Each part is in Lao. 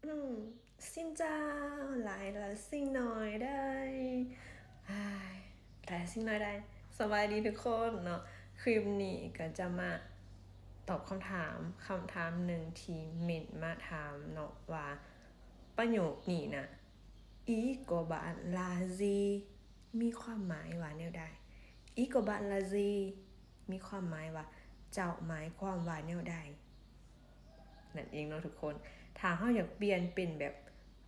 ອືມ ຊິນເຈົ້າ ຫຼາຍລະຊິງໜ້ອຍໄດ໋ ອ້າຍ ຫຼາຍລະຊິງໜ້ອຍໄດ໋. ສະບາຍດີທຸກຄົນເນາະ, ຄລິບນີ້ກໍຈະມາຕອບຄຳຖາມ ຄຳຖາມໜຶ່ງທີ່ເມັ້ນມາຖາມເນາະ ວ່າປະໂຫຍກນີ້ນະ Iko ba'an lazi ມີຄວາມໝາຍວ່າແນວໃດ? Iko ba'an lazi ມີຄວາມໝາຍວ່າ ເຈົ້າໝາຍຄວາມວ່າແນວໃດ? ນັ້ນເອງເນາະທຸກຄົນ. ຖ້າເຮົາຢາກປ່ຽນເປັນແບບ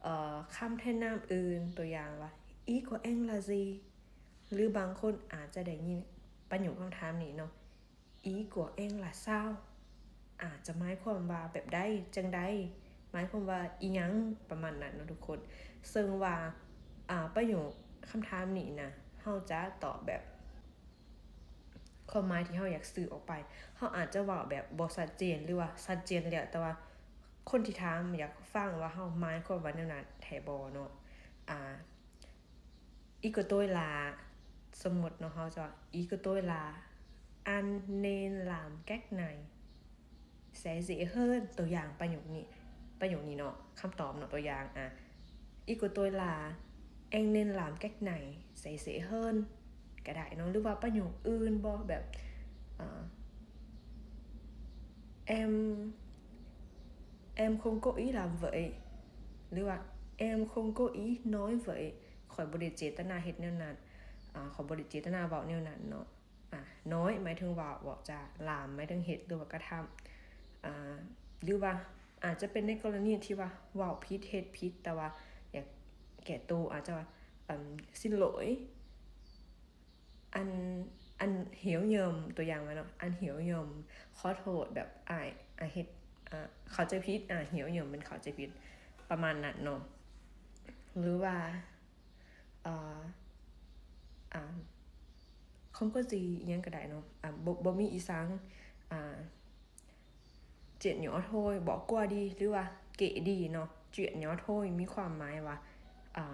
ເອີ ຄຳແທນນາມອື່ນ ຕົວຢ່າງວ່າ Iko eng lazi ຫຼືບາງຄົນອາດຈະໄດ້ຍິນປະໂຫຍກຄຳຖາມນີ້ເນາະ Iko eng lasau ອາດຈະໝາຍຄວາມວ່າແບບໃດ ຈັ່ງໃດ ໝາຍຄວາມວ່າອີ່ຫຍັງ ປະມານນັ້ນເນາະທຸກຄົນ. ເຊິ່ງວ່າ ອາ ປະໂຫຍກຄຳຖາມນີ້ນະ ເຮົາຈະຕອບແບບ ຄວາມໝາຍທີ່ເຮົາຢາກສື່ອອກໄປ. ເຮົາອາດຈະເວົ້າແບບບໍ່ຊັດເຈນ ຫຼືວ່າຊັດເຈນແລ້ວ ແຕ່ວ່າຄົນທີ່ຖາມຢາກຟັງວ່າເຮົາໝາຍຄວາມວ່າແນວນັ້ນແທ້ບໍ່ເນາະ. ອາ Iko toi la ສົມມຸດເນາະ ເຮົາຈະວ່າ Iko toi la an nen lam kek nai ໃສ່ເສເຮີນ. ຕົວຢ່າງປະໂຫຍກນີ້ ປະໂຫຍກນີ້ເນາະ ຄຳຕອບເນາະ ຕົວຢ່າງ ອາ Iko toi la eng nen lam kek nai ໃສ່ເສເຮີນ ກໍໄດ້ເນາະ. ຫຼືວ່າປະໂຫຍກອື່ນບໍ່ ແບບ ອາ Em em không có ý làm vậy ຫຼືວ່າ Em không có ý nói vậy ຂ້ອຍບໍ່ໄດ້ເຈດຕະນາເຮັດແນວນັ້ນ ອາ ຂ້ອຍບໍ່ໄດ້ເຈດຕະນາເວົ້າແນວນັ້ນເນາະ. ອາ nói ໝາຍເຖິງເວົ້າ ເວົ້າຈາ, lam ໝາຍເຖິງເຮັດ ຫຼືວ່າກະທຳ ອາ ຫຼືວ່າອາດຈະເປັນໃນກໍລະນີທີ່ວ່າເວົ້າຜິດ ເຮັດຜິດ ແຕ່ວ່າຢາກແກ້ໂຕ ອາດຈະວ່າ ອາ xin lỗi an an hiểu nhầm ຕົວຢ່າງວ່າເນາະ an hiểu nhầm ຂໍໂທດ ແບບ ອ້າຍ ອ້າຍເຮັດ ອາ ເຂົ້າໃຈຜິດ ອາ hiểu nhầm ແມ່ນເຂົ້າໃຈຜິດ ປະມານນັ້ນເນາະ. ຫຼືວ່າ ອາ ອາ ຄອມໂກຊີ ອີ່ຫຍັງກໍໄດ້ເນາະ ອາ ບໍ່ ບໍ່ມີອີ່ຫຍັງ ອາ Chuyện nhỏ thôi, bỏ qua đi ຫຼືວ່າ Kệ đi ເນາະ. Chuyện nhỏ thôi ມີຄວາມໝາຍວ່າ ອາ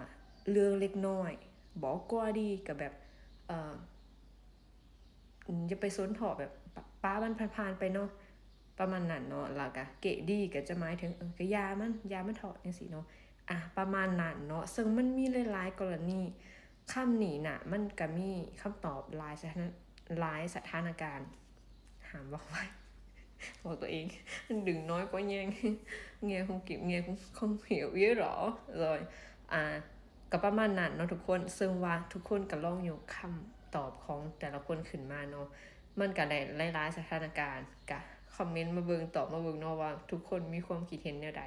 ເລື່ອງເລັກນ້ອຍ bỏ qua đi ກໍແບບ ເອີ ຢ່າໄປສົນເທາະ ແບບປະ ປະມັນຜ່ານໆໄປເນາະ ປະມານນັ້ນເນາະ. ແລ້ວກະ Kệ đi ກໍຈະໝາຍເຖິງ ເອີ ກໍຢ່າມັນ ຢ່າມັນເທາະ ຈັ່ງຊີ້ເນາະ ອາ ປະມານນັ້ນເນາະ. ເຊິ່ງມັນມີຫຼາຍໆກໍລະນີ ຄຳນີ້ນະ ມັນກະມີຄຳຕອບຫຼາຍສະຖານະ ຫຼາຍສະຖານະການ. ຫ້າມເວົ້າໄວ ເວົ້າຕົວເອງ ມັນດຶງນ້ອຍກວ່າແຍງ ແງ່ຄົງກິບ ແງ່ຄົງ ຄົງຫຽວເວລາ ລອຍ ອາ ກໍປະມານນັ້ນເນາະທຸກຄົນ. ເຊິ່ງວ່າທຸກຄົນກໍລອງຍົກຄຳຕອບຂອງແຕ່ລະຄົນຂຶ້ນມາເນາະ ມັນກໍໄດ້ຫຼາຍໆສະຖານະການ. ກະຄອມເມັນມາເບິ່ງ ຕອບມາເບິ່ງເນາະ ວ່າທຸກຄົນມີຄວາມຄິດເຫັນແນວໃດ.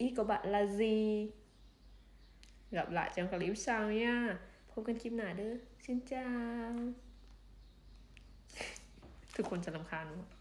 Iko ba'an lazi. Gặp lại trong clip sau nha. ພົບກັນຄລິບໜ້າເດີ. Xin chào. ທຸກຄົນຈະລຳຄານບໍ່?